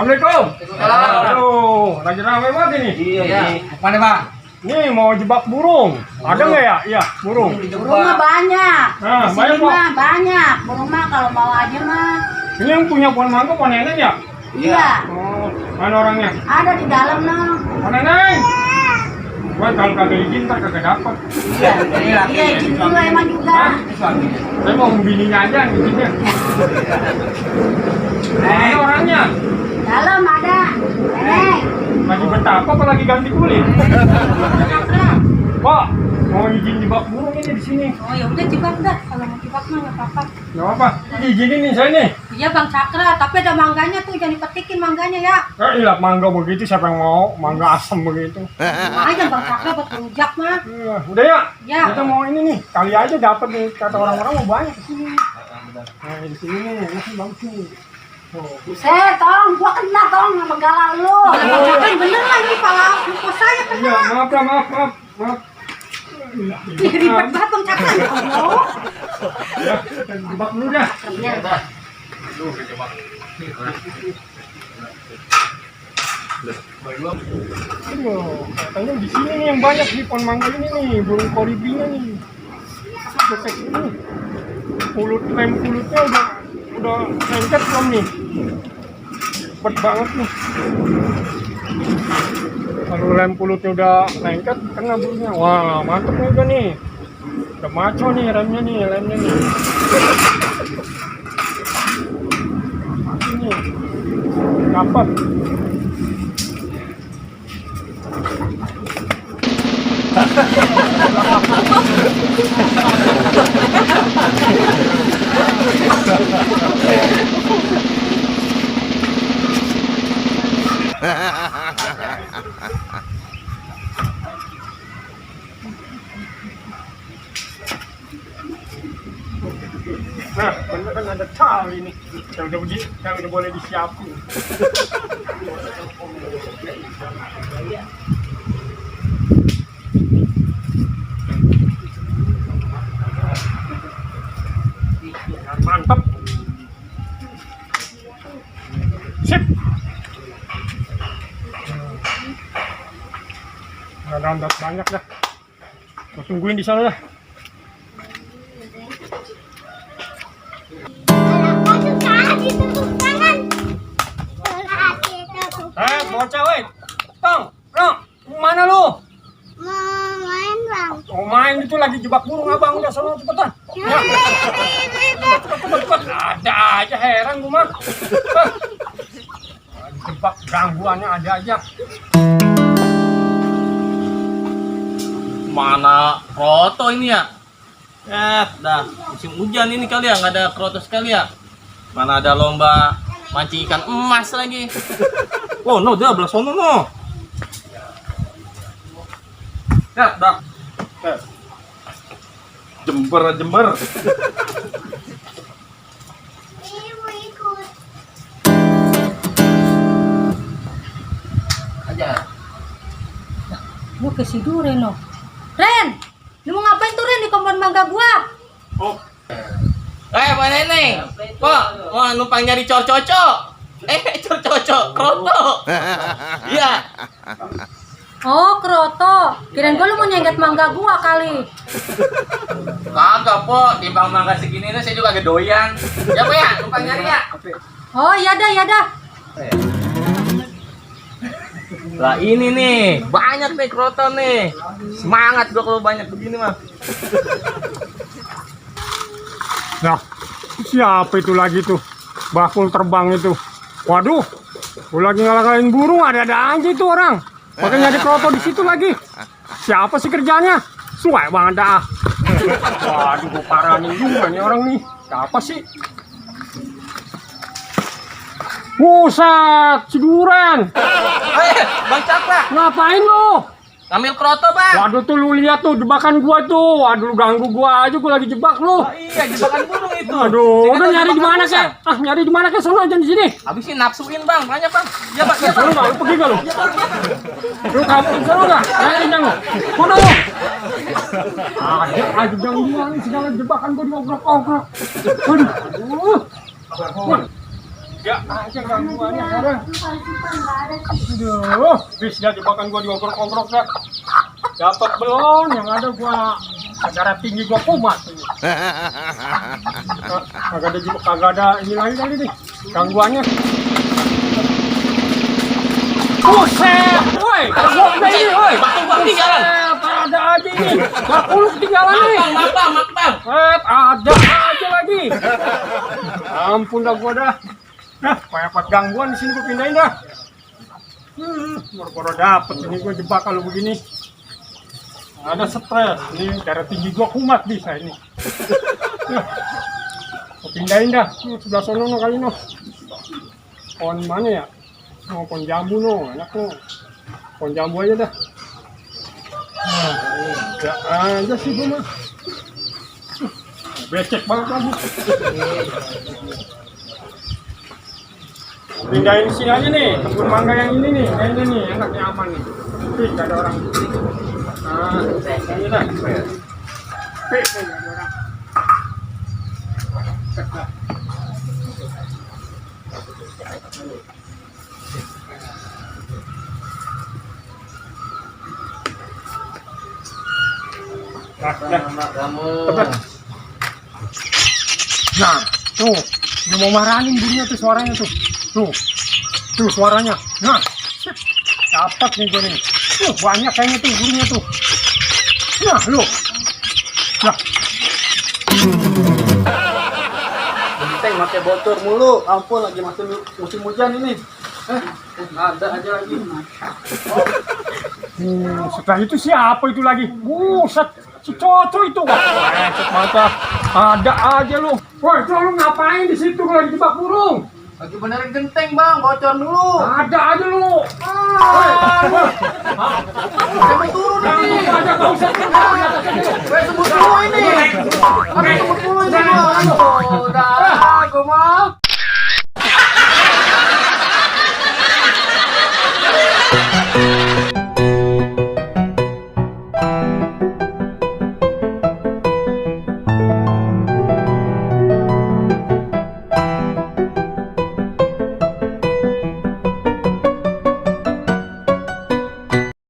Assalamualaikum. Aduh, lagi ramai banget ini. Iya. Mana bang? Nih mau jebak burung. Ada nggak ya? Iya, burung. Burung mah banyak. Nah, Di banyak, sini Pak. mah banyak. Burung mah kalau mau aja mah. Ini yang punya pohon mangga, pohon nenek ya? Iya. Oh, mana orangnya? Ada di dalam noh. Pohon nenek. Gua kalau kagak izin ntar kagak dapat. Iya izin dulu emang juga. Saya mau bininya aja izinnya. Mana orangnya? Dalam ada. Nenek. Lagi betapa apa lagi ganti kulit? Pak, mau izin jebak burung ini di sini. Oh ya udah jebak dah, kalau mau jebak mah nggak apa-apa. Gak apa, izinin nih saya nih. Iya Bang Cakra, tapi ada mangganya tuh, jangan dipetikin mangganya ya. Iya mangga begitu siapa yang mau mangga asam begitu. Makanya Bang Cakra buat rujak mah. Iya, udah ya. Ya. Kita mau ini nih, kali aja dapat nih kata orang-orang mau banyak di sini. Nah di sini nih, ini bagus nih. Oh. Buset, tong, gua kena tong sama galau lu. Bang Cakra bener lah ini pala lupa saya kena. Iya, maaf ya, maaf. Ih, ribet banget Bang Cakra. Ya Allah. Ya, kita jebak dulu dah. Aduh, katanya di sini nih yang banyak di pohon mangga ini nih, burung koribinya nih. Cek ini. Kulutnya udah lengket belum nih? Cepet banget nih. Kalau lem kulutnya udah lengket, kena burungnya. Wah, mantep nih udah nih. Udah maco nih lemnya nih. Ini dapat. Nah, bener kan ada tali nih. Yang udah boleh disiapin. Mantap. Sip. Ada banyak dah. Gua tungguin di sana dah. Bocah weh. Tong, mana lu? Mau main bang. Oh main itu lagi jebak burung abang udah sono cepetan. Ya. Cepet. Ada aja heran gua mah. Jebak gangguannya ada aja. Mana kroto ini ya? Dah musim hujan ini kali ya, nggak ada kroto sekali ya. Mana ada lomba mancing ikan emas lagi. Oh no, dah belah sono no. Ya, dah. Jember. Aja. Gua ke si Reno. Ren, lu mau ngapain tuh Ren di kompon mangga gua? Oh, Pak Neneng. Kok mau numpang nyari cocok? Cocok kroto. Iya. Oh, kroto. Kirain gua lu mau nyengat mangga gua kali. Kagak, Po. Timbang mangga segini nih saya juga agak doyan. Ya, Po ya, numpang nyari ya. Oh, iya dah. Lah ini nih, banyak nih kroto nih. Semangat gua kalau banyak begini mah. nah siapa itu lagi tuh? Bakul terbang itu. Waduh, gua lagi ngalangin burung ada aja itu orang. Pakai nyari kroto di situ lagi. Siapa sih kerjanya? Suai banget dah. Waduh, gua paranin juga nih orang nih. Siapa sih? Buset, si Duren. Bang Cakra, Ngapain lu? ngambil kroto, Bang. Waduh tuh lu lihat tuh jebakan gua tuh. Waduh lu ganggu gua aja, gua lagi jebak lu. Oh, iya, jebakan burung itu. Aduh, Saya udah kata nyari di jebakan mana rusa. kek? Nyari di mana kek? Sono aja di sini. Habisin nafsuin, Bang. Banyak, Bang. Iya, Bang. Iya, Sono Bang. enggak? Lu pergi enggak lu? Lu kabur sono enggak? Nyari jangan. Sono lu. Aduh, gangguan segala jebakan gua diobrak-obrak. Waduh. Ada aja gangguannya sekarang. Aduh, bisa jebakan gua diogrok-ogrok dah. Dapat belum? Yang ada gua darah tinggi gua kumat ini. Kagak ada ini lagi kali nih. Gangguannya. Buset, woi, gua ini, woi. Batu ketinggalan. Ada aja ini. Bakul ketinggalan nih. Makbang. Ada aja lagi. Ampun dah gua dah. Nah, kayak gangguan di sini gua pindahin dah. Baru dapet ini gua jebak kalau begini. Ada stres. Ini darah tinggi gua kumat bisa ini. Gua pindahin dah. Sebelah sono no kali no. Pohon mana ya? Oh, pohon jambu no, enak no. Pohon jambu aja dah. Ya aja sih gua mah. Becek banget lagi. Pindahin di sini aja nih, kebun mangga yang ini nih, kayaknya nih enaknya aman nih. Tapi gak ada orang. Nah, ini dah. Tapi gak ada orang. Tebak. Nah, tuh, dia mau marahin bunyinya tuh suaranya tuh. Tuh suaranya. Nah, sip. Dapat nih gue nih. Tuh, banyak kayaknya tuh burungnya tuh. Nah, lu. Nah. Genteng pakai bocor mulu. Ampun, lagi masuk musim hujan ini. Ada aja lagi. Setelah itu siapa itu lagi? Buset, si Coco itu. Lecet mata. Ada aja lu. Woi, itu lu ngapain di situ kalau dijebak burung? Lagi benerin genteng bang, bocor dulu. Ada aja lu. Saya turun ini. Ada kau usah. Saya sebut dulu ini. Aku sebut dulu ini bang. Udah, gue mah.